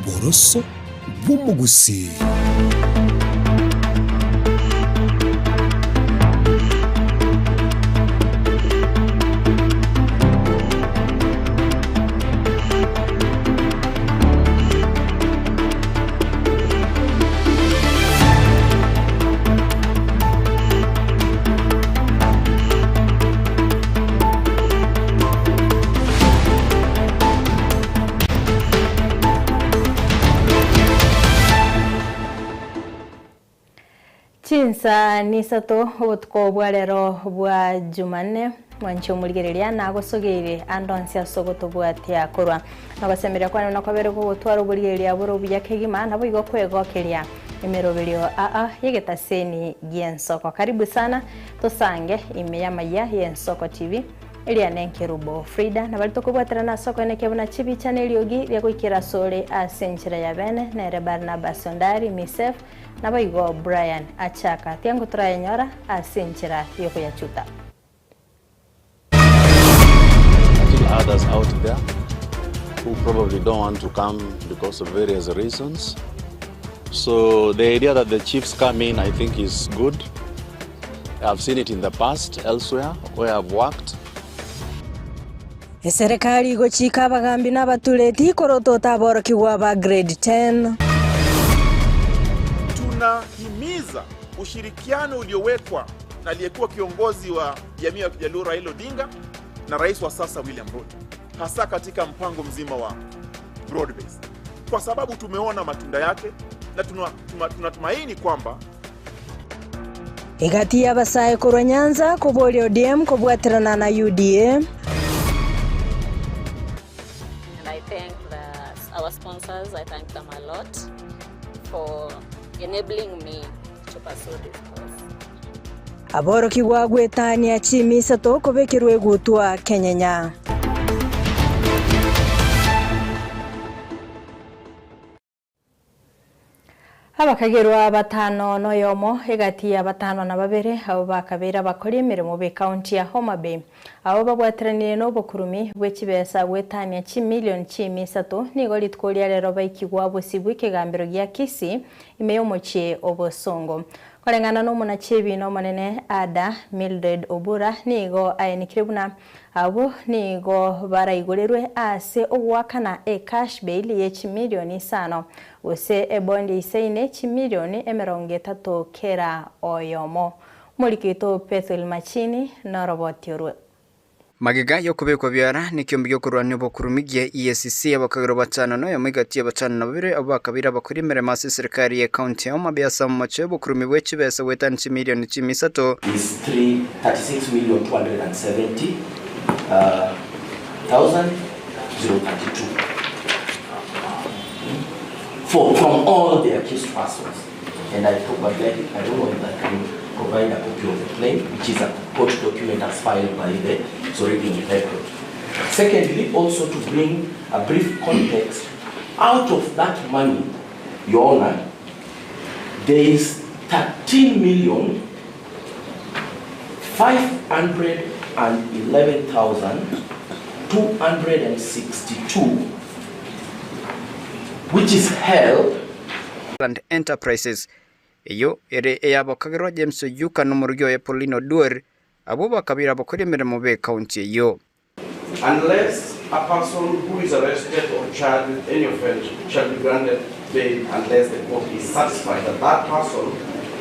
Oboroso bw'omogusii. Chinsa nisato obotuko bwa rero bwa Jumanne, mwanche omorigereria nagosogeire ande onsi ase ogotobwatia korwa. Nogosemeria kwane buna kwabere gogotwara oborigereria bore obuya kegima, naboigo kwegokeria emeroberio aa y'egetaseni gi'ensoko. Karibu sana tosange ime y'amayia y'Ensoko TV. Eria nenkerubo Frida, na baria tokobwaterana ase okoenekia buna chibicha na eriogi ria goikera asore ase enchera ya bene, nere Barnabas Ondari, Misef, naboigo Brian Achaka. Tiango torayenyora ase enchera y'okoyachuta. Still others out there who probably don't want to come because of various reasons. So the idea that the chiefs come in, I think, is good. I've seen it in the past elsewhere where I've worked. Eserekari igochika abagambi na abatureti korotota aborokigwa ba grade 10. Tunahimiza ushirikiano uliowekwa na aliyekuwa kiongozi wa jamii ya Kijaluo Raila Odinga na rais wa sasa William Ruto, hasa katika mpango mzima wa broad base, kwa sababu tumeona matunda yake na tunatumaini kwamba Egati y'abasae korwa Nyanza koboria ODM kobwaterana na UDA. And I thank the, our sponsors, I thank them a lot for enabling me to pursue this course. Aborokigwa gwetania chimi isato kobekerwa egutwa kenyenya. Abakagerwa batano noyomo egati ya batano na babere abwo bakabeire abakori emeremo b'ecounty ya Homa Bay abwo babwateranire nobokurumi bwe chibesa goetania chimilion chiimi isato nigo rituko ria rero baikigwa bosio bw'ekegambero gia Kisii ime y'omochie obosongo. Koreng'ana nomonachiebina omonene Ada Mildred Obura nigo aenikire buna Abwo nigo baraigorerwe ase ogoakana ecash bail ye chimilioni isano, gose ebondi eisaine chimilioni emerongo etato kera oyomo. Omoriki oito Bethuel Machini noroboti orwo. Magega y'okobekwa biara nekiombe gi'okorwania obokurumi gia EACC, abakagera batano na oyomo egati ya batano na babere abwo bakabeire abakori emeremo ase eserekari ye county ya Homa Bay ase omochie obokurumi bwe chibesa goetania chimilioni chimi isato. Is 36,270,032 for from all the accused persons and I probably I don't know if I can provide a copy of the claim which is a court document as filed by the it's already on record. Secondly, also to bring a brief context, out of that money, Your Honor, there is 13 million 511,262 which is held Land Enterprises, eyio ere ey'abokagerwa James Oyuka na omorugi oye Pauline Oduor, abwo bakabeire abakori emeremo b'ecounty eyio. Unless a person who is arrested or charged with any offence shall be granted bail unless the court is satisfied that that person,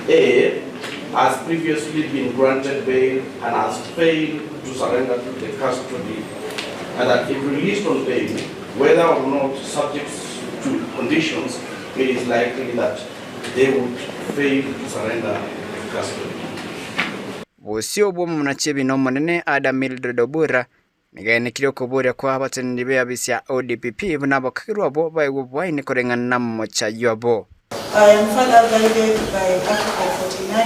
A, has previously been granted bail and has failed to surrender to the custody, and that if released on bail, whether or not subject to conditions, it is likely that they would fail to surrender to custody. Bosio bw'omonachi ebina omonene Ada Mildred Obura nigo aenekirie okoboria kwa abateneneri b'eabisi ya ODPP buna abakagerwa abwo baegwe oboaini koreng'ana namochayio abo. I am further guided by Article 49, 1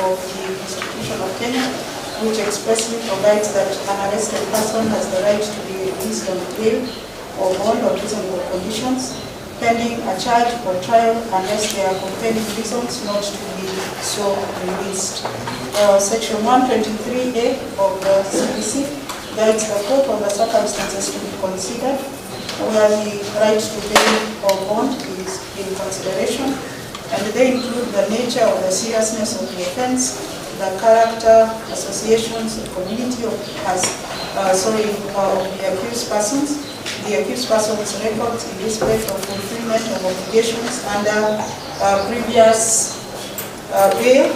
of the Constitution of Kenya, which expressly provides that an arrested person has the right to be released on bail or bond on reasonable conditions, pending a charge or trial unless there are compelling reasons not to be so released. Section 123A of the CPC guides the court on the circumstances to be considered where the right to bail or bond is in consideration, and they include the nature of the seriousness of the offense, the character, associations, the community of, as, sorry, of the accused persons, the accused person's records in respect of fulfillment of obligations under previous bail,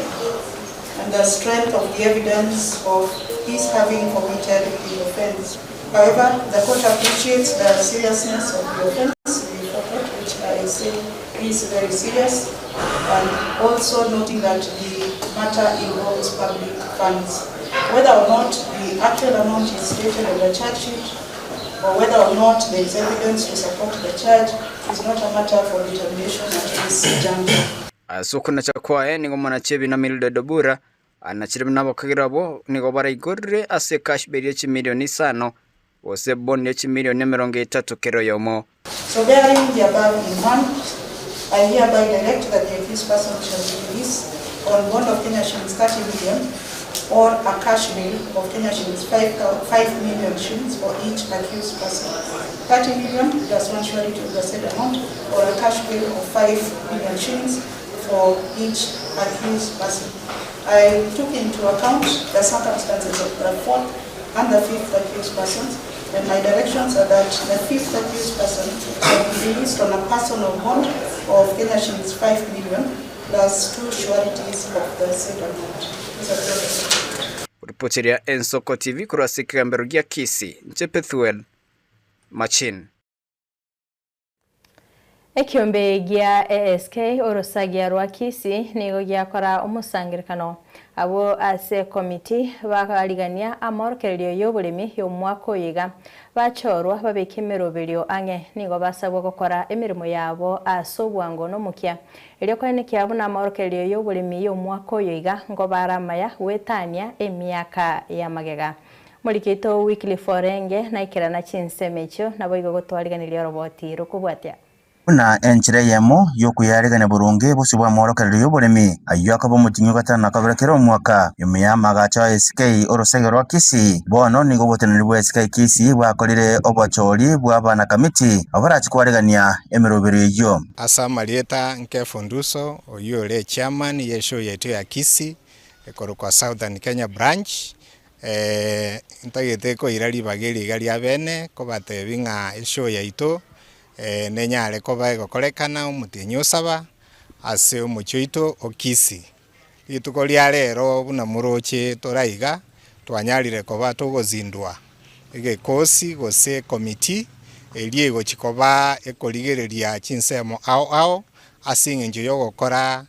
and the strength of the evidence of his having committed the offense. However, the court appreciates the seriousness of the offense before court, which I say is very serious, and also noting that the matter involves public funds. Whether or not the actual amount is stated on the charge sheet, or whether or not there is evidence to support the charge, is not a matter for determination at this juncture. Ase okonacha kwaye nigo omonachi ebina Mildred Obura anachire buna abakagera abwo nigo baraigorere ase cash bail ye chimilioni isano gose bond ye chimilioni emerongo etato kera oyomo. So bearing the above in mind, I hereby direct that the accused person shall be released on bond of Kenya shillings 30 million or a cash bail of Kenya shillings 5 million shillings for each accused person. 30 million plus one surety of the said amount or a cash bail of 5 million shillings for each accused person. I took into account the circumstances of the fourth and the fifth accused persons, and my directions are that the fifth accused person shall be released on a personal bond of Kenya shillings 5 million plus 2 sureties of the said amount. These are the Ripoteria Ensoko TV korwa ase ekegambero gia Kisii, inche Pethuel Machin. Ekiombe gia ASK orosagia rwa Kisii nigo giakora omosangerekano abo ase komiti bakarigania amorokererio y'oboremi y'omwaka oyo bachorwa babeka emeroberio ang'e nigo basabwa gokora emirimo yabo ase obwango n'omokia erio koenekia buna amorokererio y'oboremi y'omwaka oyo iga ngo baramaya gwetania emiaka ya magega. Morikeito Wycliffe Orenge naikerana chinsemo echio nabo igo gotwariganiria oroboti rokobwatia. Buna enchera eyemo y'okoyaregania boronge bosio bwa amorokererio y'oboremi aywo akaba omoting'u gatano na kabere kera omwaka nyuma ya amagacho a SK orosege rwa Kisii. Bono nigo oboteneneri bwa SK Kisii bwakorire obochori bwa abana kamiti abo barache kwaregania emerobero eyio. Ase amarieta Nkefa Onduso, oyio ore echairman ye eshow yaito ya Kisii, ekorokwa Southern Kenya Branch, ntagete koira ribaga eri iga ria bene, kobatebi ng'a eshow yaito nenyare koba egokorekana omotienyi osaba ase omochie oito o Kisii. Rituko ria rero buna moroche toraiga, twanyarire koba togozindua egekosi gose committee eria egochi koba ekorigereria chinsemo ao ao ase eng'encho ya ogokora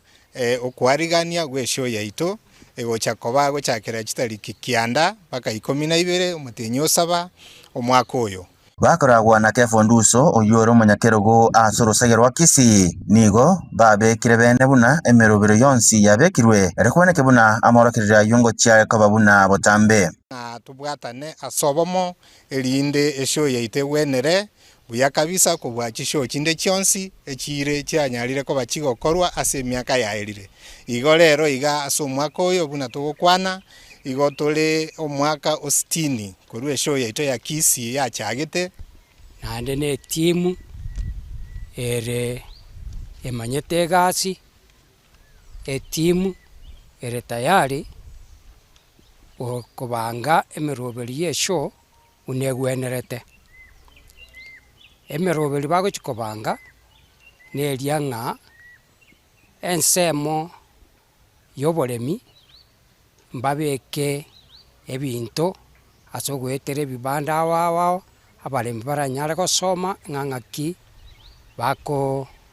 okwarigania gwa eshow yaito egocha koba gochakera chitariki kianda mpaka ikomi na ibere omotienyi osaba omwaka oyo. Bakoragwa na Kefa Onduso oyio ore omonyakerogo ase orosage rwa Kisii nigo babekire bene buna emerobero yonsi yabekirwe ere koboneke buna amorokererio aywo ngochia koba buna botambe. Ng'a tobwatane ase obomo erinde eshow yaito egwenere buya kabisa kobua chishow chinde chionsi echire chianyarire koba chigokorwa ase emiaka yaerire. Igo rero iga ase omwaka oyo buna togokwana igo tore omwaka o sitini korwa eshow yaito ya Kisii yachagete. Naende na etimu ere emanyete egasi, etimu ere tayari kobanga emeroberi ya eshow buna egwenerete. Emeroberi bagochi kobanga neria ng'a ensemo ya oboremi mbabeke ebinto ase ogoetera ebibanda ao ao ao, abaremi baranyare gosoma ng'a ng'aki bakokinia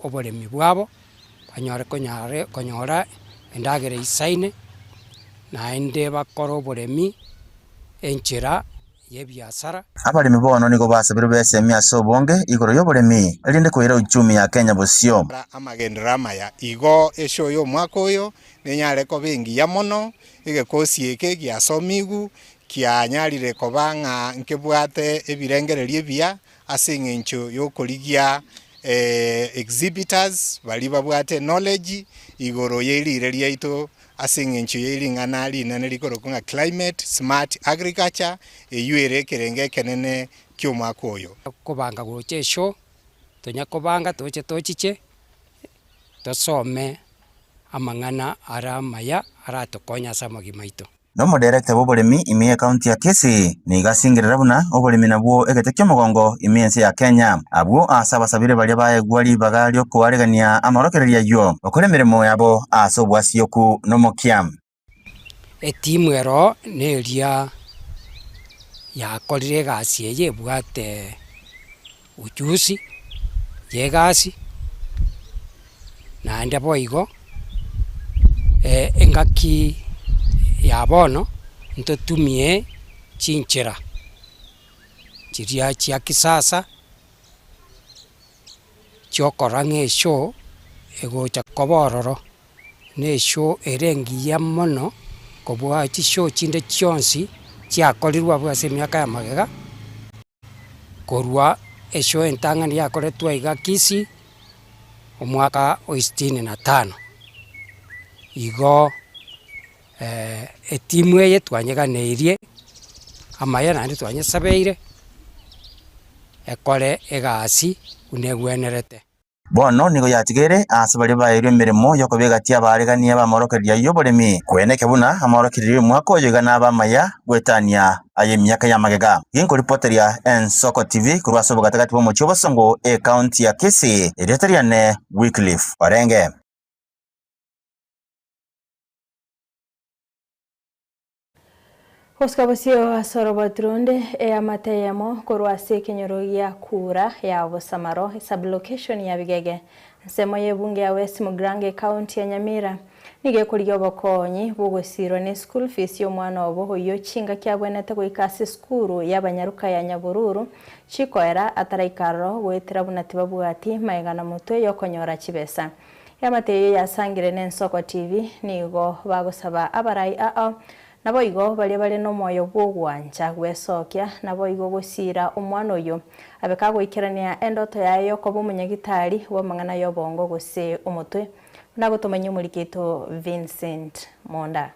oboremi bwabo, banyore konyare konyora endagera eisaine, naende bakore oboremi enchera ya ebiasara. Abaremi bono nigo basabirwe besemi ase obonge igoro y'oboremi erinde koira uchumi ya Kenya bosio. Amagenderero amaya igo eshow ya omwaka oyo nenyare koba engiya mono, egekosi eke giasomigu kianyarire koba ng'a nkebwate ebirengererio ebiya ase eng'encho yokorigia Exhibitors baria babwate knowledge igoro ye rire riaito ase eng'encho ye ring'ana rinene rikorokwa ng'a climate smart agriculture, eywo ere ekerengo ekenene ki'omwaka oyo. Kobanga gocha eshow, tonya kobanga toche tochiche, tosome amang'ana are amaya aratokonye ase amagima aito. Na omoderekta bw'oboremi ime y'Ekaunti ya Kisii nigo asingerera buna oboremi nabwo egete ki'omogongo ime y'ense ya Kenya. Abwo ase abasabire baria baegwa ribaga ri'okoaregania amorokererio ayio, bakore emeremo yabo ase obwasioku nomokia. Etimu ero neria yakorire egasi eye ebwate ujuzi ya egasi, naende boigo engaki ya bono ntotumie chinchera chiria chia kisasa chiokora ng'a eshow egocha koba ororo, na eshow ere engiya mono kobua chishow chinde chionsi chiakorirwe abwo ase emiaka ya magega. Korwa eshow entang'ani yakoretwe aiga Kisii, omwaka o sitini na tano. Igo etimu eye twanyeganeirie amaya naende twanyesabeire, ekore egasi buna egwenerete. Bono nigo yatigaire aase baria baeirwe emeremo y'okoba egati y'abaaregania b'amorokererio y'oboremi, kweneke buna amorokererio y'omwaka oyo iga nabe amaya goetania ay'emiaka y'amagega. Ginkoripoteria Ensoko TV korwa ase obogatagati bw'omochie o Bosongo, ecounty ya Kisii, erieta riane Wycliffe Orenge. Gosika bosio ase oroboti ronde eamate eyemo korwa ase ekenyoro gia Kura ya Bosamaro esub-location ya Bigege ensemo y'ebunge ya West Mugirango ecounty ya Nyamira nigo ekorigia obokonyi bw'ogosirwa ne school fees y'omwana obo oyio chingaki abwenerete goika ase esukuru y'abanyaruka ya Nyabururu chikoera ataraika aroro goetera buna tibabwati maega na motwe y'okonyora chibesa. Eamate eyio yasangire n'Ensoko TV nigo bagosaba abarai ao naboigo baria bare nomoyo bw'ogwancha gwesokia naboigo gosiira omwana oyio abe kagoikerania endoto yaye yokoba omonyagitari bw'amang'ana y'obongo gose omotwe buna gotomanyia omoriki oito Vincent Monda.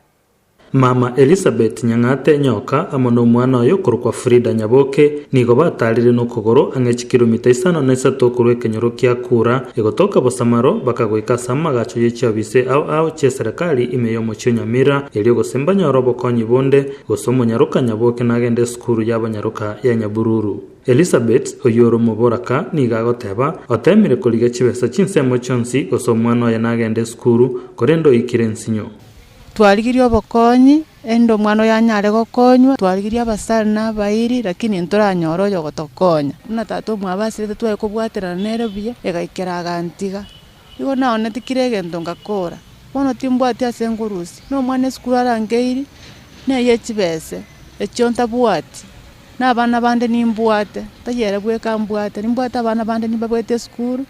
Mama Elisabeth Nyang'ate Nyoka amo nomwana oye okorokwa Frida Nyaboke nigo batarire nokogoro ang'e chikilomita isano na isato korwa ekenyoro kia Kura egotoka Bosamaro bakagoika ase amagacho ye chiofisi ao ao chi'eserekari ime y'omochie o Nyamira erio gose mbanyore obokonyi bonde gose omonyaroka Nyaboke nagende esukuru y'abanyaroka ya Nyabururu. Elisabeth, oyio ore omoboraka, nigo agoteba, Oteemire korigia chibesa chinsemo chionsi gose omwana oye nagende esukuru, korende oikire ensinyo. Twarigirie obokonyi, erinde omwana oyo anyare gokonywa, twarigirie abasani na abairi, lakini ntoranyore oyogotokonya. Buna tata omwabo asirete tware kobwaterana nere buya, egaikera agantiga. Igo naoneti kera egento ngakora. Bono timbwati ase nkorusia, na omwana esukuru arangeiri, neye chibese, echio ntabwati. Na abana bande nimbwate, tari ere bweka mbwate, nimbwate abana bande nimbabwate esukuru,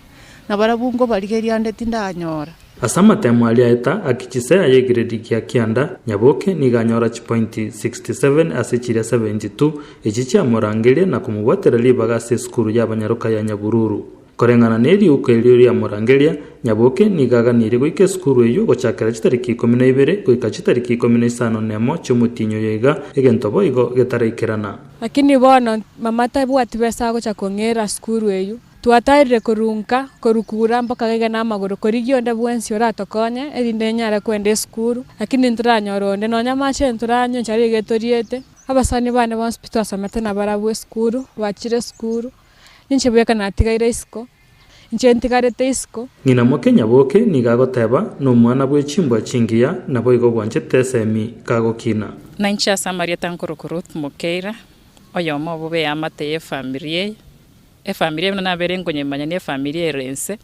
nabarabwo nkobarigeria ande tindanyora. Ase amatemo aria aeta akichise ay'egredi gia kianda, Nyaboke nigo anyora chipointi 67 ase chiria 72, echi chiamorangeria na komobwatera ribaga ase esukuru y'abanyaroka ya Nyabururu. Koreng'ana neriuko erio riamorangeria, Nyaboke nigo aganirie goika esukuru eyio gochakera chitariki ikomi na ibere goika chitariki ikomi na isano nemo chi'omotienyi oyo iga, egento boigo getaraikerana. Lakini bono mama tabwati besa agocha kong'era sukuru eyio. Twataarire korwa nka, korwa kura mpaka gaiga namagoro, korigia onde bwensi oratokonye, erinde nyare kwenda esukuru, lakini ntoranyora onde, nonya amache ntoranywa enchara iga etoriete. Abasani bane bonsi pi twasomete nabarabwo esukuru, bachire esukuru, ninche bweka natigaire isiko, inche ntigarete isiko. Ng'ina moke Nyaboke nigo agoteba, Nomwana bwe chimbwa chingiya, naboigo bwanchete esemi kagokina. Nainche ase amarieta nkorokwa Ruth Mokeira, oyomo obo b'eamate y'efamiri eye. Efamiri buna nabere nkonyemanya ne efamiri ere ense,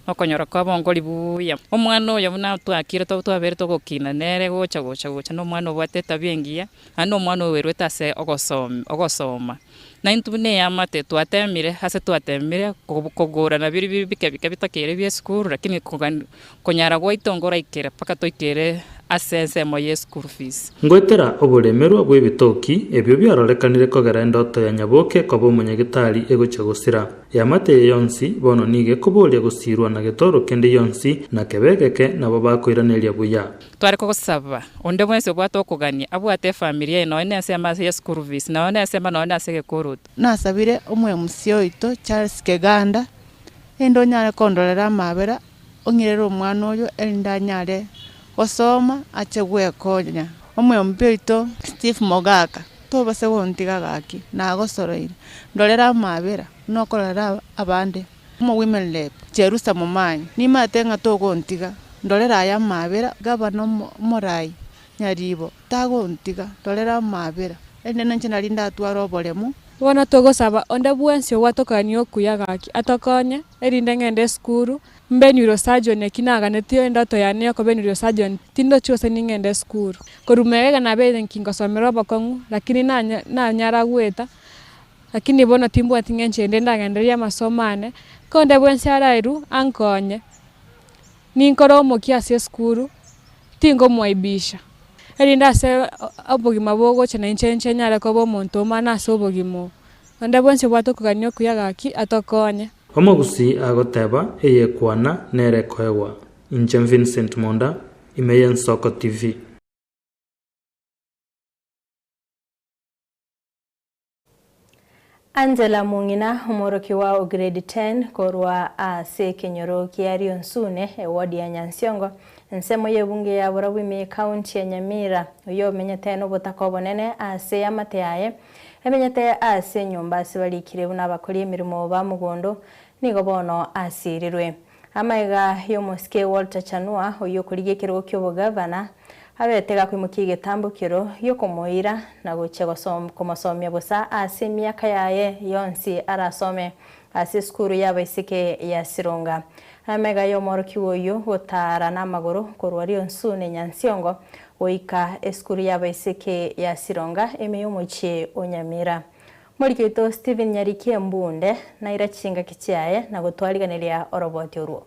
okonyora kwabo nkori buuya. Omwana oyo buna twakire twabere togokina nere gocha gocha gocha na omwana obwate etabia engiya, naende na omwana oerwete ase ogosom ogosoma. Na intwe buna eamate twatemire ase twatemire kogorana biri bike bike bitakeire bia esukuru lakini kogani konyara gwaito nkoraikera mpaka toikere. Ase ensemo ye school fees. Ngoetera oboremerwa bw'ebitoki, ebio biarorekanire kogera endoto ya Nyaboke koba omonyagetari egochia gosira. Eamate eye yonsi bono nigo ekoboria gosirwa na getoro kende gionsi, na kebe egeke nabo bakoiraneria buya. Tware kogosaba, onde bwensi obwate okogania, abwate efamiri yaye nonya nensemo ase ye school fees, nonya nensemo nonya nase egekoroto. Nasabire omwemusia oito Charles Keganda, erinde onyare kondorera amabera, ong'irere omwana oyo erinde anyare gosoma ache gwekonya. Omwembi oito Steve Mogaka, tobase gontiga gaki, nagosoroire, ndorera amabera buna okororera abande. Omo women rep, Jerusa Momanyi, nimanyete ng'a togontiga, ndorera aya amabera, gavana omorai Nyaribo, tagontiga, ndorera amabera, erinde ninche nari ndatware oboremu. Bono togosaba onde bwensi ogwatokania okuya gaki atokonye, erinde ng'ende esukuru, mbe neurosurgeon eki naganetie endoto yane yokoba neurosurgeon tindochi gose ning'ende esukuru. Korwa magega nabeire nki ngosomera obokong'u lakini nanya nanyara goeta, lakini bono timbwati ng'encho ende ndagendererie amasomo ane, ko onde bwensi araerwe ankonye, ninkore omokia ase esukuru, tingomoaibisha, erinde ase obogima bogocha na inche inche nyare koba omonto omana ase obogima obo. Onde bwensi obwate okogania okuya gaki atokonye. Omogusii agoteba, Eyekwana nere ekoegwa. Inche Vincent Monda, ime y'Ensoko TV. Angela Mong'ina, omworokigwa o grade 10 korwa ase ekenyoro kia Rionsune, eward ya Nyansiongo, ensemo y'ebunge ya Borabu ime y'ecounty ya Nyamira, oyio omenyete nobotaka obonene ase eamate yaye, emenyete ase enyomba ase barikire buna abakori emeremo ba mogondo, nigo bono asirirwe. Amaiga y'omosike Walter Chanua, oyio okorigia ekerogo ki'obogavana, abete gakoimokia egetambokero gi'okomoira na gochia komosomia bosa ase emiaka yaye yonsi arasome ase esukuru y'abaiseke ya Sironga. Amaiga y'omworokigwa oyio gotaara namagoro korwa Rionsune Nyansiongo goika esukuru y'abaiseke ya Sironga ime y'omochie o Nyamira. Moriki oito Stephen Nyariki Embunde naira chingaki chiaye na gotwariganeria oroboti orwo.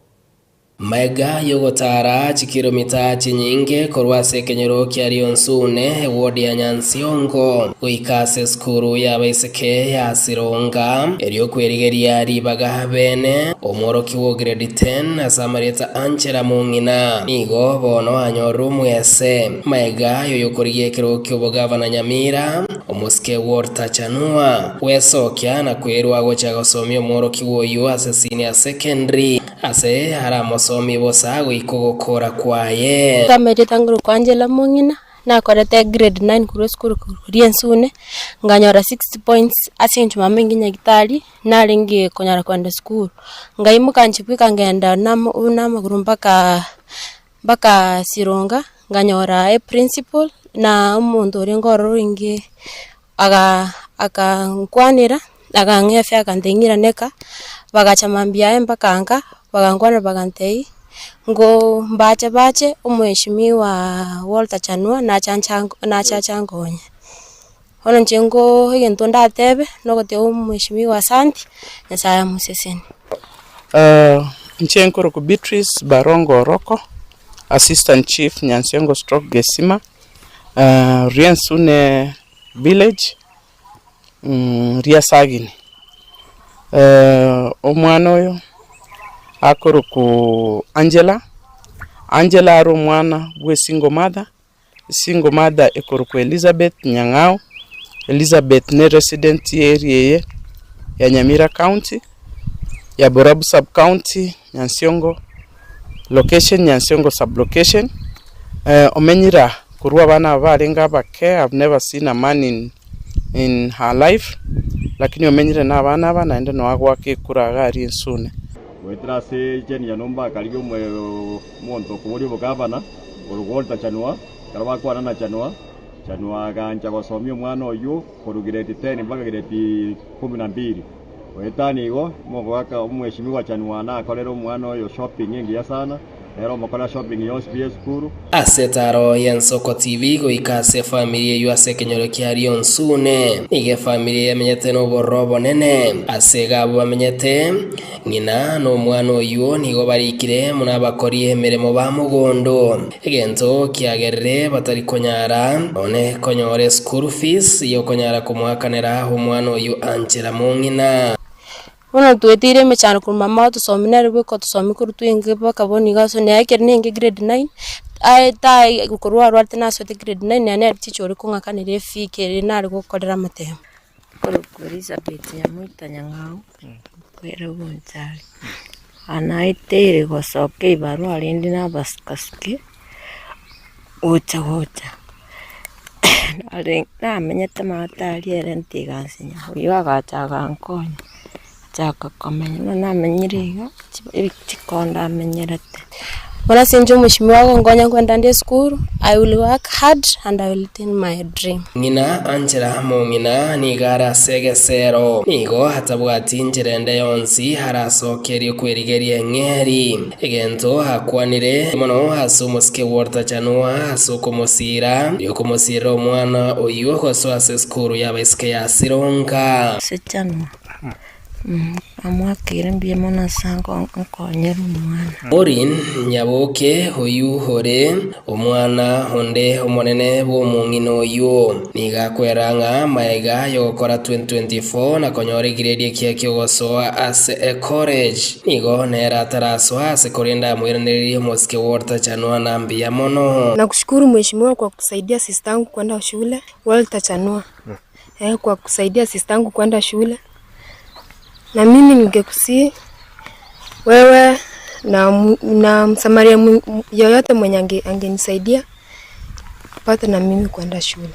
Magega y'ogotaara chikiromita chinyinge korwa ase ekenyoro kia Rionsune, eward ya Nyansiongo, goika ase esukuru y'abaiseke ya Sironga, erio kwerigeria ribaga bene, omworokigwa o grade 10 ase amarieta Angela Mong'ina, nigo bono anyorire omwese. Magega y'oyokorigia ekerogo ki'obogavana Nyamira, Omosike Walter Chanua, gwesokia na kwerua gocha gosomia omworokigwa oyio ase senior secondary, ase aramosomie bosa goika ogokora kwaye. Nkamerete ngorokwa Angela Mong'ina, nakorete grade nine korwa esukuru koria Ensune, nkanyora 60 points ase eng'encho mama inche nyagetari, narenge konyara kogenda esukuru. Nkaimoka inche bweka nkagenda namagoro mpaka mpaka Sironga, nkanyora eprincipal na omonto orenge ororo orenge aga akankwanera, akang'ea efare akantebia ng'irane kaa, bagacha mambia aye mpaka nka, bagankwanera bagantebia, ngo mbache bache omheshimiwa Walter Chanua nacha ncha nacha ache ankonye. Bono inche nko egento ndatebe, nogoteba omheshimiwa asanti, Nyasaye amosesenie. Inche nkorokwa Beatrice Barongo Oroko, Assistant Chief Nyansiongo Stroke Gesima, Riensune Village, Riasagini. Omwana oyo akorokwa Angela, Angela are omwana bwe single mother, Single mother ekorokwa Elizabeth Nyang'au, Elizabeth ne resident ye area eye ya Nyamira county, ya Borabu sub county, Nyansiongo location, Nyansiongo sub location, omenyire aa korwa abana aba barenge abake, I've never seen a man in in her life, lakini omenyire na abana aba naende noe agoaka ekura iga aria ensune. Goetera ase Jane Nyanumba akarigia omonto okoboria obogavana korwa Walter Chanua. Ekero bakwana na Chanua, Chanua agancha gosomia omwana oyio korwa grade 10 mpaka grade 12. Goetania igo, omogaka omweshimiwa Chanua nakorere omwana oyo shopping engiya sana. Nere omokora shopping yonsi pi y'esukuru. Ase etaaro y'Ensoko TV goika ase efamiri eyio ase ekenyoro kia Rionsune. Nigo efamiri eye emenyete nobororo obonene. Ase iga abwo bamenyete, ng'ina na omwana oyio nigo barikire buna abakori emeremo ba mogondo. Egento kiagerire batari konyara nonye konyora eschool fees yokonyara komoakanera omwana oyio anchera mong'ina. Bono tweteire emechando korwa mama otosomia nere bweka otosomia korwa twenge mpaka bono iga ase nere ekero nenge grade nine, aye tai korwa arwarete nasoete grade nine nere nere teacher oria kong'akanera efee kere nare gokorera amatemo. Korokwa Elizabeth Nyamoita Nyang'au, nkoira Bonchari. Aa naeteire gosoka ebarua rende na abasukasuki, gocha gocha, namenyete maate aria ere ntigansinya, oyio agacha agankonya, achaka komenya, buna namenyire iga, chikonda amenyerete. Bono ase inche omweshimiwa agonkonya nkwenda nde esukuru, I will work hard and I will attain my dream. Ng'ina anchera mong'ina nigo are ase egesero, nigo atabwati nchera ende yonsi arasokerie kwerigeria eng'eri. Egento akwanire mono ase omosike bw'orotachanwa ase okomosiira, okomosiirera omwana oyio gosoa ase esukuru y'abaiseke ya Sironga. Ase chanwa, Namoakeire mbuya mono ase ankonyera omwana. Maureen Nyaboke oyio ore omwana onde omonene bw'omong'ina oyio, nigo akwera ng'a maega y'ogokora 2024 na konyora egiredi ekiya ki'ogosoa ase ecollege, nigo nere atarasoa ase korende amoiranererie omosike Walter Chanua na mbuya mono. Nakushukuru mheshimiwa kwa kusaidia sister yangu kwenda shule, Walter Chanua, kwa kusaidia sister yangu kwenda shule. Na mimi ningekusihi wewe na msamaria yoyote mwenye angenisaidia apate na mimi kwenda shule.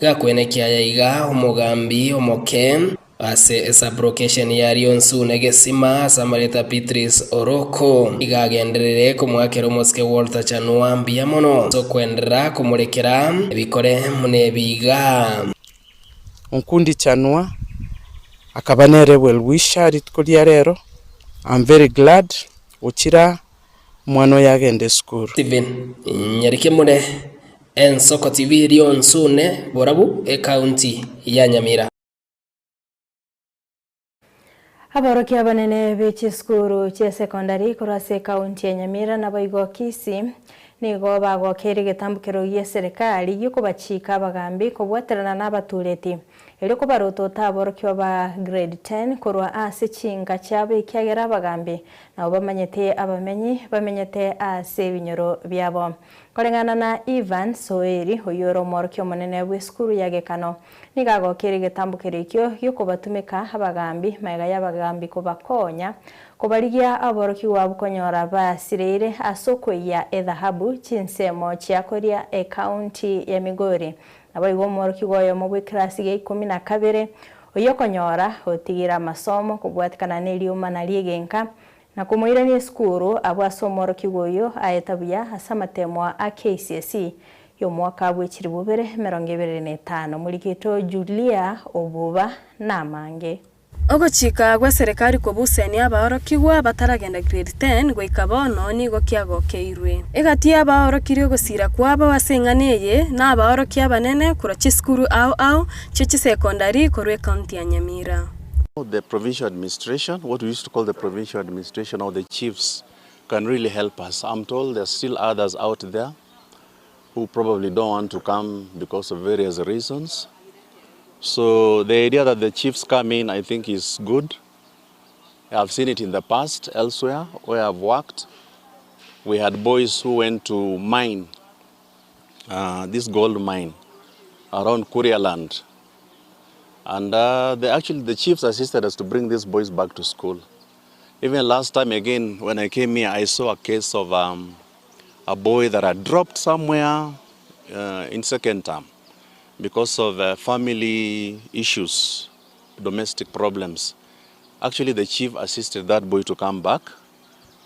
Gakwenekia aya iga omogambi omoke ase esablocation ya Rionsu Gesima ase amareta Beatrice Oroko iga agenderere komoakera omosike Walter Chanua mbuya mono ase okwenderera komorekera ebikore buna ebi iga. Onkundi Chanua akaba nere well wisher rituko ria rero, I'm very glad gochira omwana oyo agende esukuru. Stephen Nyarikemure, Ensoko TV Rionsune, Borabu, Ekaunti ya Nyamira. Aborokia abanene be chisukuru chi'esekondari korwa ase ekaunti ya Nyamira naboigo Kisii nigo bagokeire egetambokero gi'eserekari gi'okobachika abagambi kobwaterana n'abatureti erio kobarotota aborokigwa ba grade 10 korwa ase chinka chiabo ekiagera abagambi nabo bamanyete abamenyi bamenyete ase ebinyoro biabo. Koreng'ana na Ivan Soeri oyio ore omworokia omonene bw'esukuru ya Gekano Nigo agokeire egetambokero ekio gi'okobatumeka abagaambi, magega y'abagaambi kobakonya kobarigia aborokigwa abwo konyora basireire ase okoiyia edhahabu chinsemo chia koria ecounty ya Migori. Naboigo omworokigwa oyomo bw'ekerasi gia ikomi na kabere oyio okonyora otigire amasomo kobwatikana neriomana ri'egenka na komoirania esukuru abwo ase omworokigwa oyio aeta buya ase amatemwa a KCSE y'omwaka bwe chilifu bibere emerongo ebere na etano. Morigeto Julia oboba namange. Ogochika gw'eserekari kobusenia abaorokigwa bataragenda grade 10 goika bono nigo kiagokeirwe. Egati y'abaorokirie ogosira kwabo ase eng'ana eye nabaorokia abanene korwa chisukuru ao ao chie chisekondari korwa ecounty ya Nyamira. The provincial administration, what we used to call the provincial administration or the chiefs can really help us. I'm told there are still others out there who probably don't want to come because of various reasons. So the idea that the chiefs come in, I think is good. I've seen it in the past elsewhere where I've worked. We had boys who went to mine, uh, this gold mine around Kuria land. And uh, they actually, the chiefs assisted us to bring these boys back to school. Even last time again, when I came here, I saw a case of um, a boy that had dropped somewhere uh, in second term because of uh, family issues, domestic problems. Actually, the chief assisted that boy to come back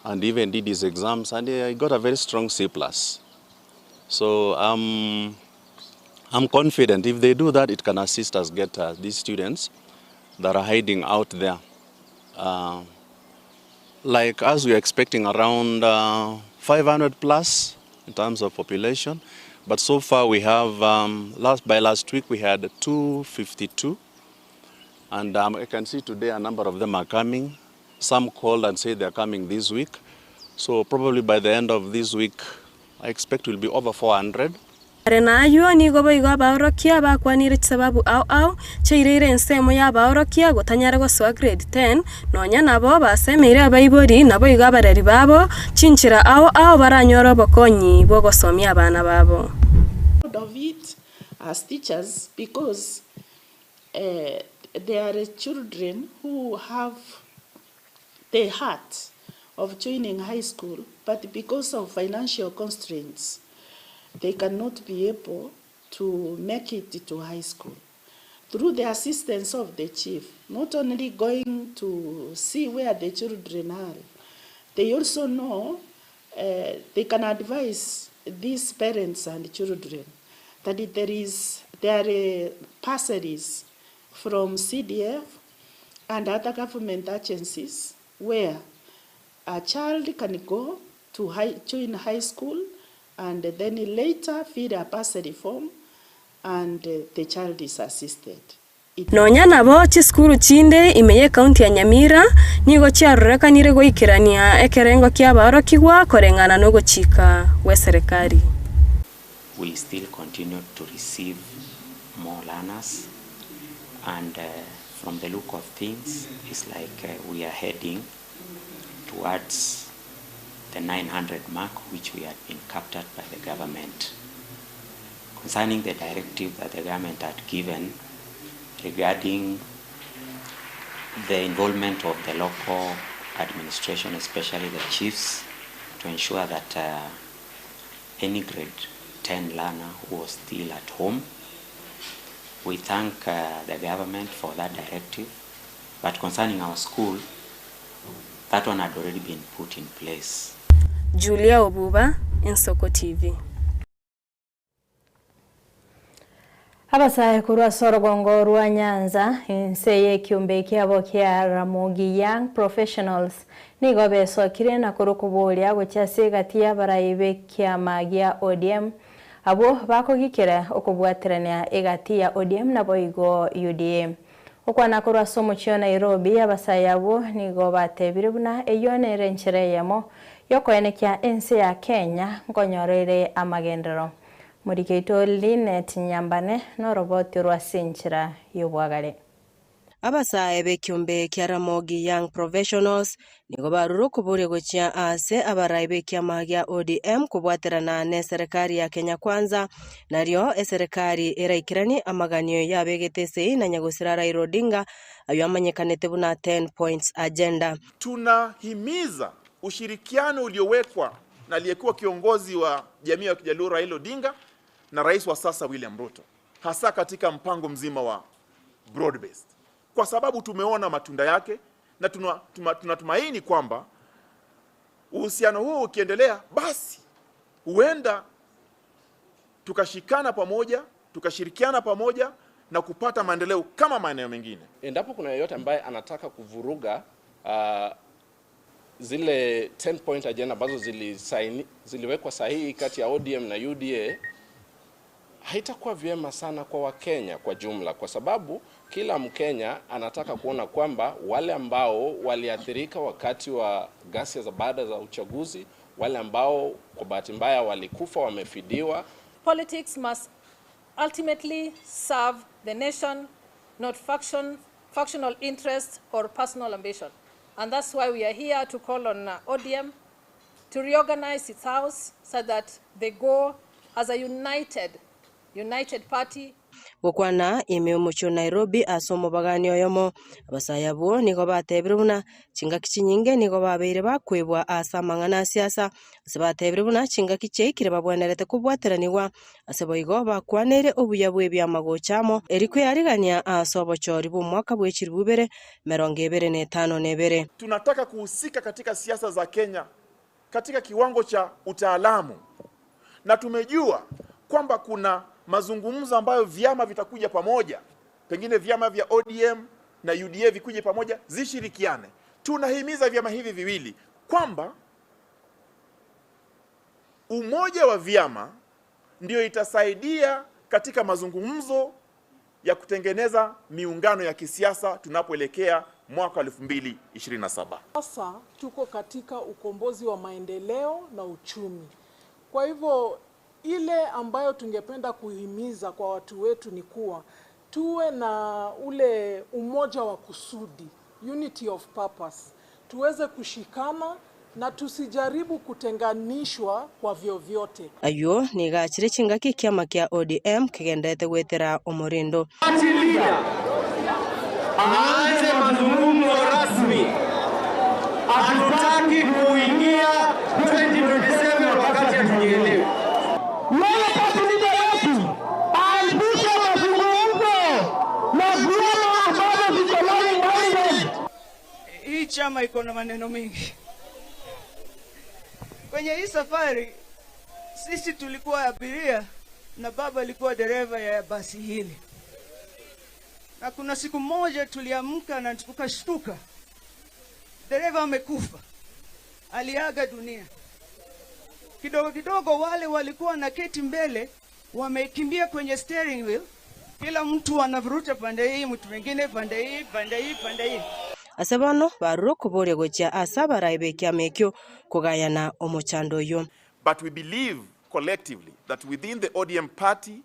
and even did his exams, and he got a very strong C plus. So um, I'm confident if they do that, it can assist us get uh, these students that are hiding out there uh, Like us, we are expecting around 500 plus in terms of population, but so far we have, last, by last week we had 252, and I can see today a number of them are coming. Some called and say they are coming this week, so probably by the end of this week I expect we'll be over 400. Are nayio nigo boigo abaorokia bakwanire chisababu ao ao chiaireire ensemo y'abaorokia gotanyara gosoa grade ten, nonya nabo basemeire abaibori naboigo abareri babo chinchera ao ao baranyore obokonyi bw'ogosomia abana babo. Proud of it as teachers because there are children who have the heart of joining high school but because of financial constraints they cannot be able to make it to high school. Through the assistance of the chief, not only going to see where the children are, they also know they can advise these parents and children that there is there are bursaries from CDF and other government agencies where a child can go to high, join high school and then later fill a bursary form and the child is assisted. Nonya nabo, chisukuru chinde ime y'Ekaunti ya Nyamira nigo chiarorekanire goikerania ekerengo ki'abaorokigwa koreng'ana nogochika gw'eserekari. We still continue to receive more learners and from the look of things it's like we are heading towards the 900 mark which we had been captured by the government. Concerning the directive that the government had given regarding the involvement of the local administration, especially the chiefs, to ensure that any grade 10 learner who was still at home. We thank the government for that directive, but concerning our school, that one had already been put in place. Julia Obuba, Ensoko TV. Abasae korwa ase orogongo rwa Nyanza, inse y'ekiombe kiabo kia Ramogi Young Professionals nigo besokire na korwa okoboria gochia ase egati y'abarai b'ekiama gia ODM abwo bakogikera okobwaterania egati ya ODM naboigo UDA. Gokwana korwa ase omochie o Nairobi, abasae abwo nigo batebire buna eyio nere enchera eyemo y'okoenekia ense ya Kenya nkonyora ere amagenderero. Morikeito Linet Nyambane noroboti orwa ase enchera y'obwagare. Abasae b'ekiombe kia Ramogi Young Professionals nigo barure okoboria gochia aase abarai b'ekiama gia ODM kobwaterana n'eserekari ya Kenya Kwanza, nario eserekari eraikeranie amaganio yabegete esegi na nyagosira Raila Odinga ayio amanyekanete buna Ten Points Agenda. Tunahimiza ushirikiano uliowekwa na aliyekuwa kiongozi wa jamii ya Kijaluo Raila Odinga na rais wa sasa William Ruto, hasa katika mpango mzima wa broad based, kwa sababu tumeona matunda yake na tunatumaini kwamba uhusiano huu ukiendelea, basi huenda tukashikana pamoja, tukashirikiana pamoja na kupata maendeleo kama maeneo mengine. Endapo kuna yeyote ambaye anataka kuvuruga zile 10 point agenda ambazo ziliwekwa sahihi kati ya ODM na UDA, haitakuwa vyema sana kwa Wakenya kwa jumla, kwa sababu kila Mkenya anataka kuona kwamba wale ambao waliathirika wakati wa ghasia za baada za uchaguzi, wale ambao kwa bahati mbaya walikufa, wamefidiwa. Politics must ultimately serve the nation, not factional interest or personal ambition. And that's why we are here to call on ODM to reorganize its house so that they go as a united party. Gokwana ime omochie o Nairobi ase omobagani oyomo abasae abwo nigo batebire buna chingaki chinyinge nigo babeire bakwebwa ase amang'ana a siasa ase batebire buna chingaki chiaikire babwenerete kobwateranigwa ase boigo bakwaneire obuya bwa ebiama gocha amo eri kweyarigania ase obochori bwa omwaka bwa echiribu ibere emerongo ebere na etano na ebere. Tunataka kuhusika katika siasa za Kenya katika kiwango cha utaalamu, na tumejua kwamba kuna mazungumzo ambayo vyama vitakuja pamoja, pengine vyama vya ODM na UDA vikuje pamoja, zishirikiane. Tunahimiza vyama hivi viwili kwamba umoja wa vyama ndio itasaidia katika mazungumzo ya kutengeneza miungano ya kisiasa tunapoelekea mwaka 2027. Sasa tuko katika ukombozi wa maendeleo na uchumi. Kwa hivyo ile ambayo tungependa kuhimiza kwa watu wetu ni kuwa tuwe na ule umoja wa kusudi, unity of purpose, tuweze kushikana na tusijaribu kutenganishwa kwa vyovyote. Aywo nigachire chingaki kiama kia ODM kigendete gwetera omorindo. Aanze mazungumzo rasmi. Hatutaki kuingia 2027 wakati hatujielewi. Wewe party leader yetu aanzishe mazungumzo na vyama ambavyo viko like-minded. Hii chama iko na maneno mengi. Kwenye hii safari sisi tulikuwa abiria na baba alikuwa dereva ya basi hili, na kuna siku moja tuliamka na tukashtuka, dereva amekufa, aliaga dunia. Kidogo kidogo wale walikuwa na keti mbele wamekimbia kwenye steering wheel, kila mtu anavuruta pande hii, mtu mwingine pande hii, pande hii, pande hii. Ase bono barure okoboria gochia ase abarai ba ekiama ekio kogayana omochando oyo. But we believe collectively that within the ODM party,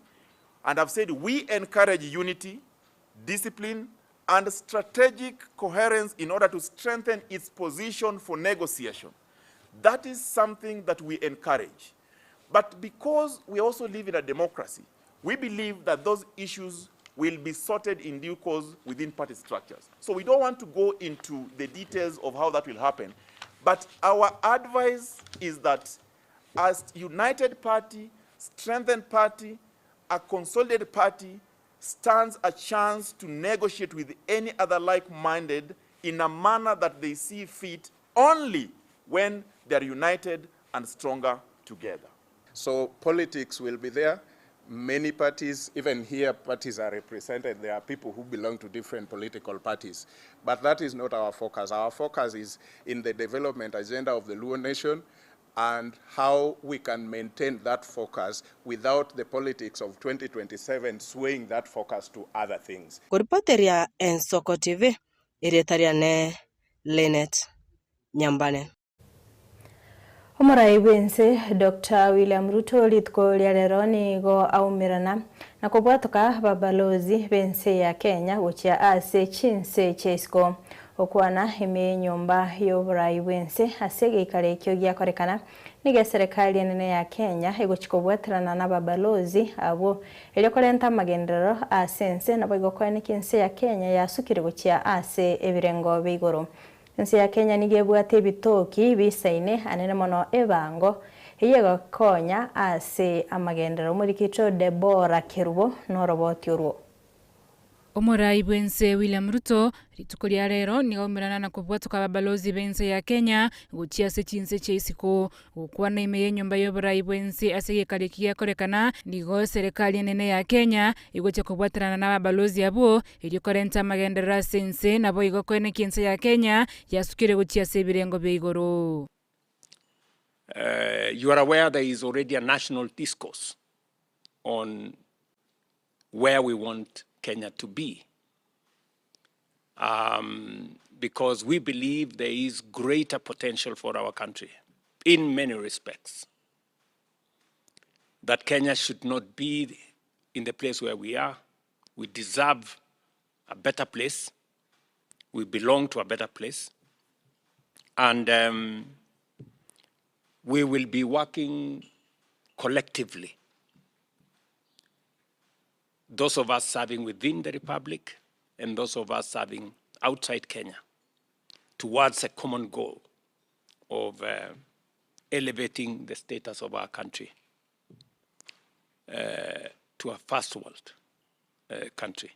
and I've said we encourage unity, discipline, and strategic coherence in order to strengthen its position for negotiation. That is something that we encourage. But because we also live in a democracy, we believe that those issues will be sorted in due course within party structures. So we don't want to go into the details of how that will happen. But our advice is that as united party, strengthened party, a consolidated party stands a chance to negotiate with any other like-minded in a manner that they see fit only when they are united and stronger together. So politics will be there. Many parties, even here, parties are represented. There are people who belong to different political parties. But that is not our focus. Our focus is in the development agenda of the Luo nation and how we can maintain that focus without the politics of 2027 swaying that focus to other things. Koripoteria Ensoko TV, erieta riane Linet Nyambane. Omorai bwense Dr. William Ruto rituko ria rero nigo aumirana na kobwatoka babalozi bense ya Kenya gochia ase chinse chia okwana ime nyomba y'oborai bwense ase geikaro ekio giakorekana niga serikali enene ya Kenya egochikobwaterana na babalozi abo erio korenta amagenderero ase ense nabo igokwaneka ense ya Kenya yasukire gochia ase ebirengo bia Ense ya Kenya nigo ebwate ebitoki bisaine anene mono ebango eye gokonya ase amagenderero. Omorikito Debora Kerubo noroboti orwo. Omorai bwense William Ruto rituko ria rero nigo aumerana na kobwatoka ababalozi bense ya Kenya gochia ase chinse chia isiko gokwana ime ya enyomba ya oborai bwense ase gekari eki giakorekana nigo serikali enene ya Kenya igochia kobwaterana na ababalozi abwo erio korenta amagenderero ase ense nabo igo koenekia ense ya Kenya yasukire gochia ase ebirengo bia igoro. You are aware there is already a national discourse on where we want Kenya to be, because we believe there is greater potential for our country in many respects. That Kenya should not be in the place where we are. We deserve a better place. We belong to a better place. And we will be working collectively. Those of us serving within the Republic and those of us serving outside Kenya towards a common goal of elevating the status of our country to a first world country.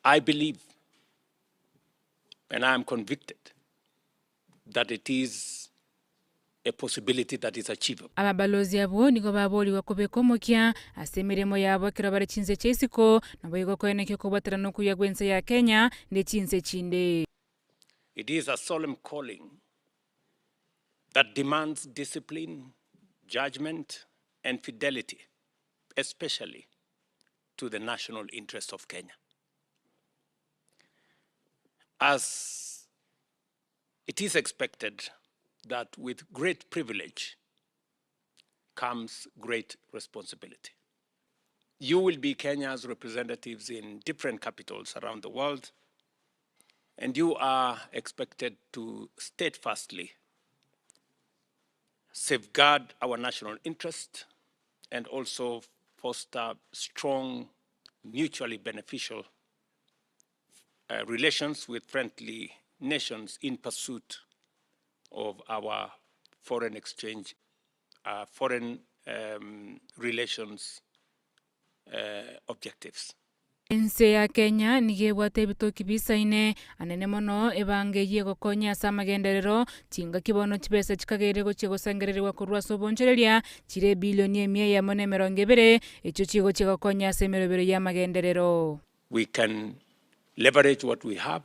I believe, and I am convicted, that it is a possibility that is achievable. Ababalozi abo nigo baboriwa kobeka omokia ase emirimo yabo ekero bare chinse chia isiko nabo igo koenekio kobwaterana okuya gwa ense ya Kenya ne chinse chinde. It is a solemn calling that demands discipline, judgment, and fidelity, especially to the national interest of Kenya. As it is expected that with great privilege comes great responsibility. You will be Kenya's representatives in different capitals around the world, and you are expected to steadfastly safeguard our national interest and also foster strong, mutually beneficial relations with friendly nations in pursuit of our foreign exchange, foreign relations objectives. Ense ya Kenya nigo ebwate ebitoki bisaine, anene mono ebango eyio egokonya ase amagenderero, chingaki bono chibesa chikageire gochia gosangererigwa korwa ase obonchoreria chire ebilioni emia eyemo na emerongo ebere, echio chigochia gokonya ase emerobero y'amagenderero. We can leverage what we have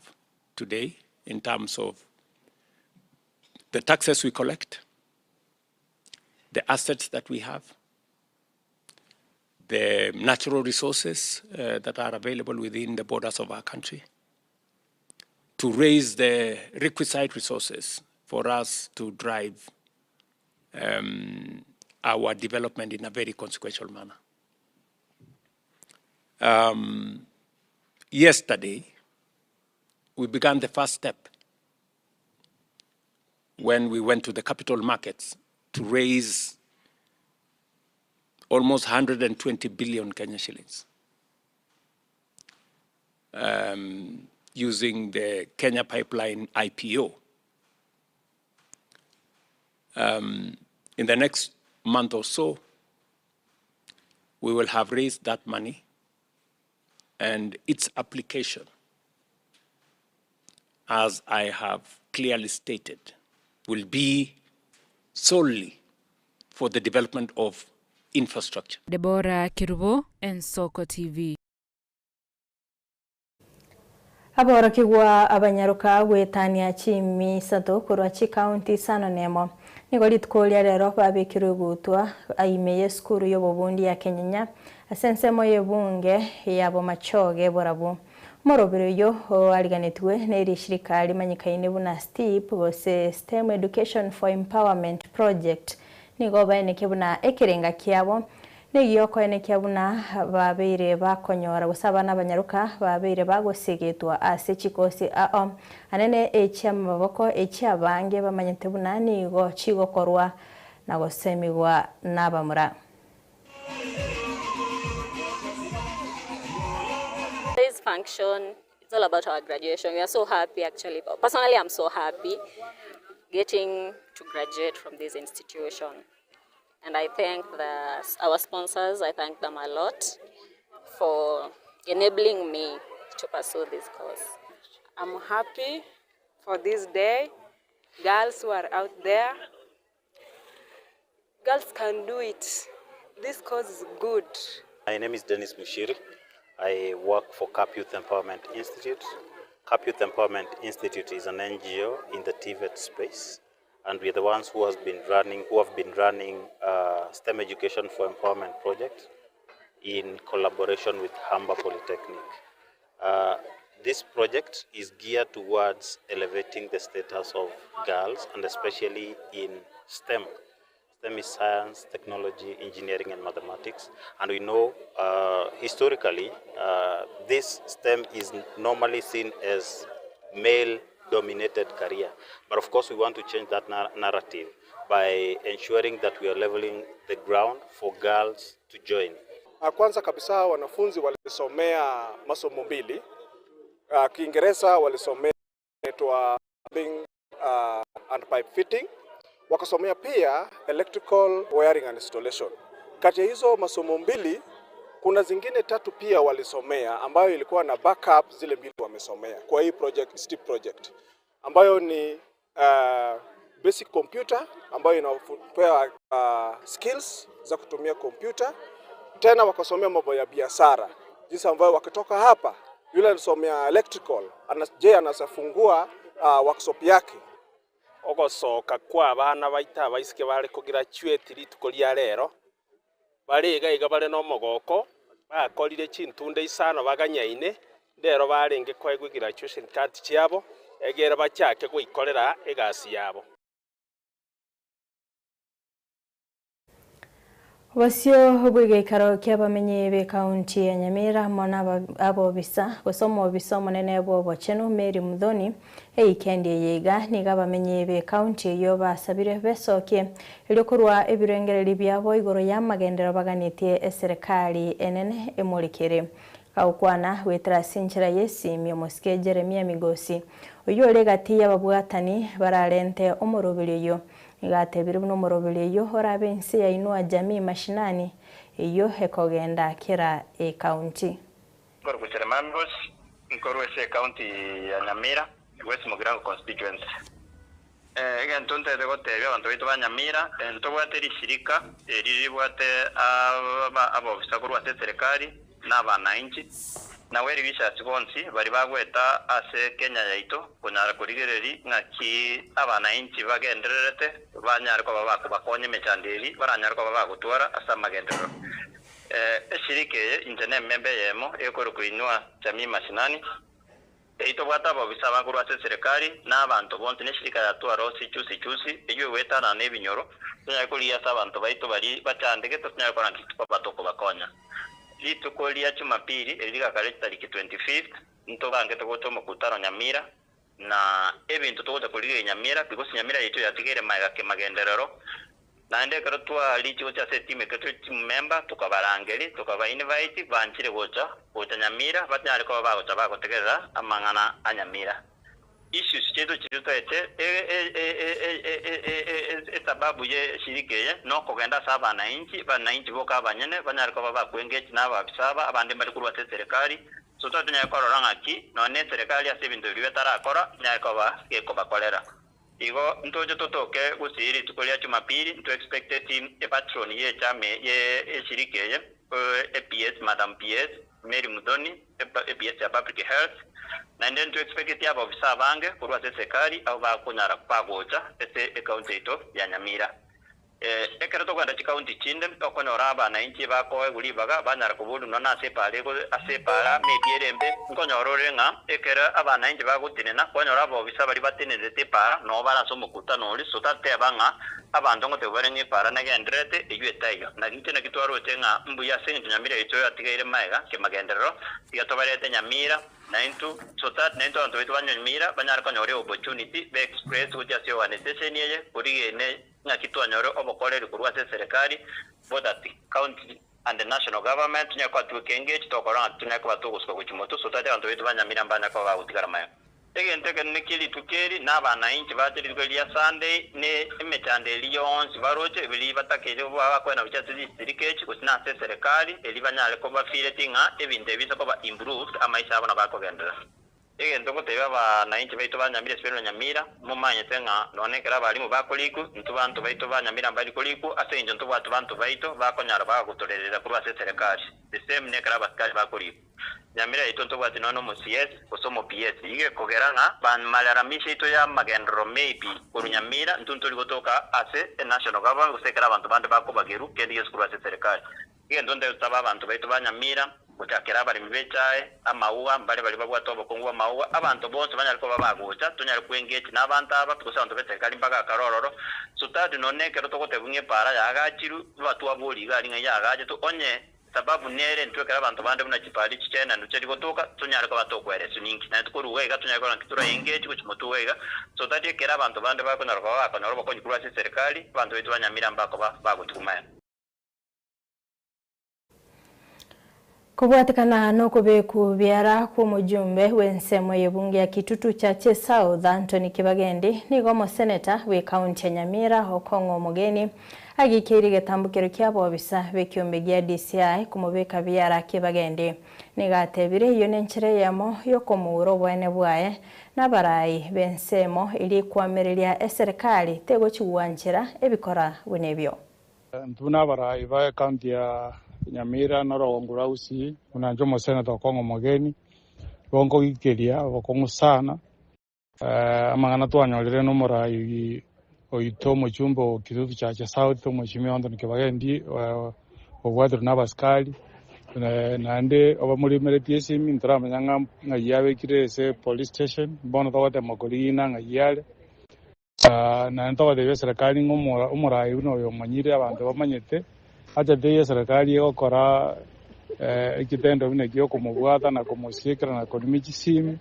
today in terms of the taxes we collect, the assets that we have, the natural resources that are available within the borders of our country, to raise the requisite resources for us to drive our development in a very consequential manner. Yesterday, we began the first step when we went to the capital markets to raise almost 120 billion Kenya shillings using the Kenya Pipeline IPO. In the next month or so, we will have raised that money and its application, as I have clearly stated, will be solely for the development of infrastructure. Deborah Kerubo, Ensoko TV. Aborokigwa abanyaroka goetania chimi isato korwa chikaunti isano na emo nigo rituko ria rero babekirwe egutwa ime ya esukuru ya obobundi ya Kenyenya ase ensemo ya ebunge ya Bomachoge Borabu. Omoroberi oyo oariganetwe na erishirika rimanyikaine buna STEEP gose STEM Education for Empowerment Project nigo baeneke buna ekerenga kiabo Negiokoenekia buna babeire bakonyora gose abana abanyaroka babeire bagosegetwa ase chikosi ao anene echi'amaboko echi'abange bamanyete buna nigo chigokorwa na gosemigwa nabamura. Today's function it's all about our graduation. We are so happy actually. Personally, I'm so happy getting to graduate from this institution. And I thank the, our sponsors, I thank them a lot for enabling me to pursue this course. I'm happy for this day. Girls who are out there, girls can do it. This course is good. My name is Dennis Mushiri. I work for CAP Youth Empowerment Institute. CAP Youth Empowerment Institute is an NGO in the TVET space, and we are the ones who has been running, who have been running STEM Education for Empowerment project in collaboration with Humber Polytechnic. This project is geared towards elevating the status of girls, and especially in STEM. STEM is science, technology, engineering, and mathematics. And we know historically, this STEM is normally seen as male-dominated career. But of course, we want to change that narrative by ensuring that we are leveling the ground for girls to join. Kwanza kabisa wanafunzi walisomea masomo mbili. Kiingereza walisomea inaitwa plumbing and pipe fitting, wakasomea pia electrical wiring and installation. Kati ya hizo masomo mbili kuna zingine tatu pia walisomea ambayo ilikuwa na backup zile mbili wamesomea kwa hii project, STEEP project ambayo ni basic computer ambayo inapea skills za kutumia kompyuta. Tena wakasomea mambo ya biashara, jinsi ambayo wakitoka hapa, yule anasomea electrical ana, je, anaweza fungua workshop yake. Ogosoka kw'abana baito abaiseke bare kograduate rituko ria rero, bare iga iga bare nomogoko, bakorire chintunda isano baganyaine, ndero barenge koegwa egraduation card chiabo, egere bachake goikorera egasi yabo. Obosio bw'egeikaro ki'abamenyi b'ekaunti ya Nyamira amo n'abobisa gose omobisa omonene bw'obochenu Mary Muthoni eikendi eye iga nigo abamenyi b'ekaunti eyio basabire besokie erio korwa ebirengererio biabo igoro y'amagenderero baganetie eserekari enene emorekere. Gagokwana goetera ase enchera y'esimi omosike Jeremia Migosi oyio ore egati y'ababwatani bararente omoroberio oyio Nigo atebire buna omoroberi oyio orabe inse ya Inua Jamii Mashinani, eyio ekogenda kera ekaunti. Nkorokwa Jeremiah Migosi, nkorwa ase ecounty ya Nyamira, West Mugirango constituency. Egento ntagete gotebia abanto baito ba Nyamira, ntobwate rishirika eri ribwate abofisa korwa ase eserekari na abanainchi, na well wishers bonsi baria bagoeta ase Kenya yaito konyara korigereria ng'aki abanainchi bagendererete banyare koba bakobakonya emechando eri baranyare koba bagotwara ase amagenderero. Eshirika eye inche nememba eyemo ekorokwa Inua Jamii Mashinani. Eyio tobwate abobisa abakorwa ase eserekari, na abanto bonsi, na eshirika ya Twarosi chusi chusi, eyio egoetanana nebinyoro, tonyare korigia ase abanto baito baria bachandegete, tonyare korora nki tokoba tokobakonya. Rituko ria Jumapili, eri rigakare chitariki 25th, ntobangete gocha omokutano Nyamira, na ebinto togocha korigereria Nyamira, because Nyamira yaito yatigaire magega kemagenderero, Naende ekero twarichie gochia ase etimu ekero tore team member tokabarangeria, tokaba invite, banchire gocha, gocha Nyamira, batanyare koba bagocha bagotegerera amang'ana a Nyamira. Issues chiaito chiria toete, esababu ye eshirika eye nokogenda ase abanainchi, abanainchi boka abanyene banyare koba bakwe engage na abaafisa aba, abande mbare korwa ase eserekari, so totanyare korora ng'aki nonye na eserekari ase ebinto biria betarakora, enyare koba gekobakorera. Igo ntoche totoke gusii rituko ria Jumapili, nto expecteti epatron ye echama ye eshirika eye, ePS Madam PS Mary Muthoni, ePS ya Public Health, naende nto expecteti abaofisa abange korwa ase eserikali abwo bakonyara bagocha ase ecounty yaito ya Nyamira. Ekero tokogenda chikaunti chinde, okonyora abanainchi bakoegwa ribaga banyara koborwa nonya nase epaara ego ase epaara maybe ere embe, nkonyora ore ng'a ekero abanainchi bagotenena, kwanyora abobisa baria batenerete epaara noo bare ase omokutano oria, so tateba ng'a abanto ngotebwa bare ng'a epaara negendererete, eyio etaiyo. Na inche naki twaroche ng'a mbuya ase eng'encho Nyamira yaito yatigaire magega kemagenderero, tiga tobarete Nyamira, Naintwe, so that naintwe abanto baito ba Nyamira banyare konyora eopportunity be express gochia ase eorganisation eye, korigene Ng'aki twanyore obokoreri korwa ase eserekari, both at county and the national government, tonyare koba twekengech tokora ng'a tonyare koba togosuka gochia motwe, so that abanto baito ba Nyamira mbanyare koba bagotigara magega. Egento ekenene kie rituko eri, na abanainchi bache rituko eri ria Sunday, ne emechando eria yonsi baroche, ebiria batakeire bakwena gochia ase chisirika echi, gose na ase eserekari, eria banyare koba feeleti ng'a ebinto ebi biise koba improved, amaisha abo nabo akogenderera. Egento ngotebia abanainchi baito ba Nyamira Esiberi na Nyamira, momanyete ng'a nonya ekero abalimu bakorikwa, intwe banto baito ba Nyamira mbari korikwa, ase engencho ntobwate banto baito bakonyara bagotorerera korwa ase eserekari. The same nekero abasikari bakorikwa. Nyamira yaito ntobwati nonya omo CS gose omo PS. Igo ekogera ng'a bamalalamisho aito ya amagenderero maybe korwa Nyamira intwe ntori gotoka ase e national government gose ekero abanto bande bakobagerwa kende gionsi korwa ase eserekari. Egento ntegosabe abanto baito ba Nyamira, gochakera abaremi b'echae, amauga, mbare baria babwate obokongu bw'amauga, abanto bonsi banyare koba bagocha, tonyare koengage nabanto aba, gose abanto b'eserikari mbagakare ororo, so that nonya nekero togotebwa ng'a epaara yaagachirwe, batwaborie iga aria ng'a yaagachetwe, onye sababu nere intwe ekero abanto bande buna chipaara echi chiaenanwe chiari gotoka, tonyare koba tokwereswa ninki? Naende tokorwa iga iga tonyare korora nki tora engage gochia motwe iga iga, so that ekero abanto bande bakonyara koba bakonyora obokonyi korwa ase eserikari, abanto baito ba Nyamira mbakoba bagotigwa magega. Kobwatekana nokobeku biara kw'omojumbe bw'ensemo y'ebunge ya Kitutu Chache South Anthony Kibagendi nigo omoseneta bw'ekaunti ya Nyamira Okong'o Omogeni agikeirie egetambokero kia abobisa b'ekiombe gia DCI komobeka biara Kibagendi. Nigo atebire eyio nenchera eyemo y'okomoura oboene bwaye nabarai b'ensemo eria ekwamireria eserekari tegochigwanchera ebikora buna ebio. Intwe buna abarai ba ecounty ya Nyamira na orogongo rwa Gusii, buna inche omosenator Okong'o Omogeni, nigo nkogikeria obokong'u sana. Amang'ana twanyorire nomorai oito omochumba o Kitutu Chache South, Omweshimiwa Anthony Kibagendi, obwatirwe nabasikari, naende obamorimeretie esimi ntoramanya ng'a ng'ai abekire ase police station, bono togotema korigina ng'ai are. Naende togotebia eserekari ng'a omorai buna oyo omanyire abanto bamanyete, acha teiyo eserekari egokora ekitendo buna ekio okomobwata na komosiekera na korima chisimi.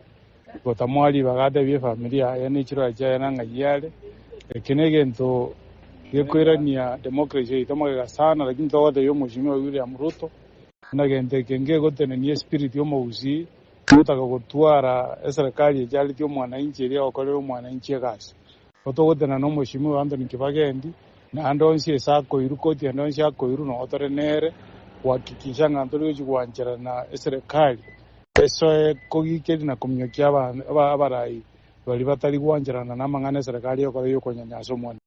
Gotamoa ribaga atebie efamiri yaye ne chiroa chiaye na ng'ai are. Eke negento gekoirania democracy yaito magega sana lakini togotebia omweshimiwa William Ruto buna gento eke ngegotenenia espirit yomogusii gotaka gotwara eserekari echaretie omwananchi eria egokorera omwananchi egasi. Igo togotenena na omweshimiwa Anthony Kibagendi naende onsi ase akoirwa koti ende onsi akoirwa nogo tore nere gohakikisha ng'a ntori gochia goancherana eserekari Esoe kogikeria na kominyokia abarai baria batari gwancherana namang'ana eserekari egokora y'okonyanyasa omwana.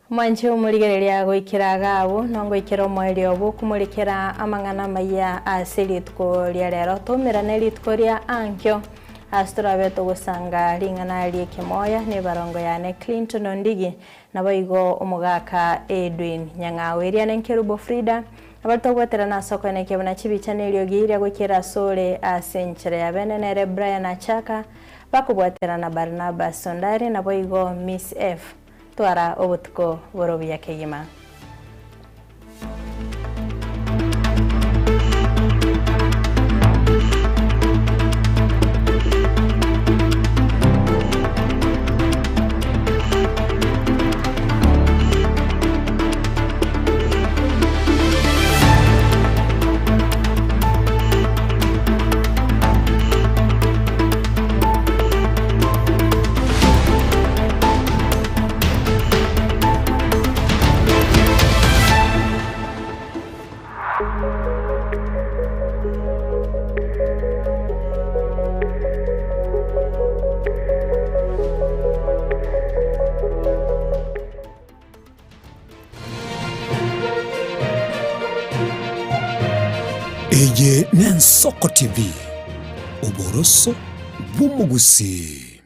Mwanche omorigereria goikera iga abwo, nongoikera omoerio bw'okomorekera amang'ana amayia ase rituko ria rero. Toumerane rituko ria ankio, ase torabe togosanga ring'ana ri'ekemoya nebarongo yane Clinton Ondigi, naboigo omogaka Edwin Nyang'au. Eria nenkerubo Frida. Abare togweterana ase okoenekia buna chibicha na eriogi riria goikera asore ase enchera ya bene nere Brian Achaka, bakobwaterana Barnabas Ondari naboigo Miss F. Twara obotuko bore obuya kegima. Eye n'Ensoko TV, oboroso bw'omogusii.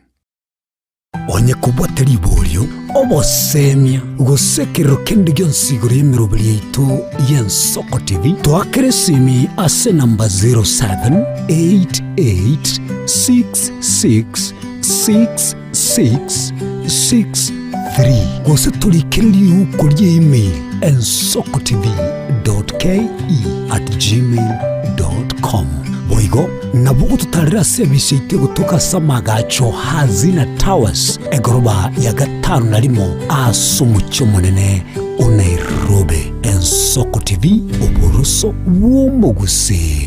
Onye kobwate riborio, obosemia, gose ekerero kende gionsi igoro y'emeroberi yaito y'Ensoko TV, toakere esimi ase enamba 0788666663 gose torikere riuko ria email ensokotv.ke@gmail.com. Boigo nabo ogototarera ase ebise yaito egotoka ase amagacho Hazina Towers, egoroba ya gatano na rimo ase omochie omonene o Nairobi. Ensoko TV, oboroso bw'omogusii.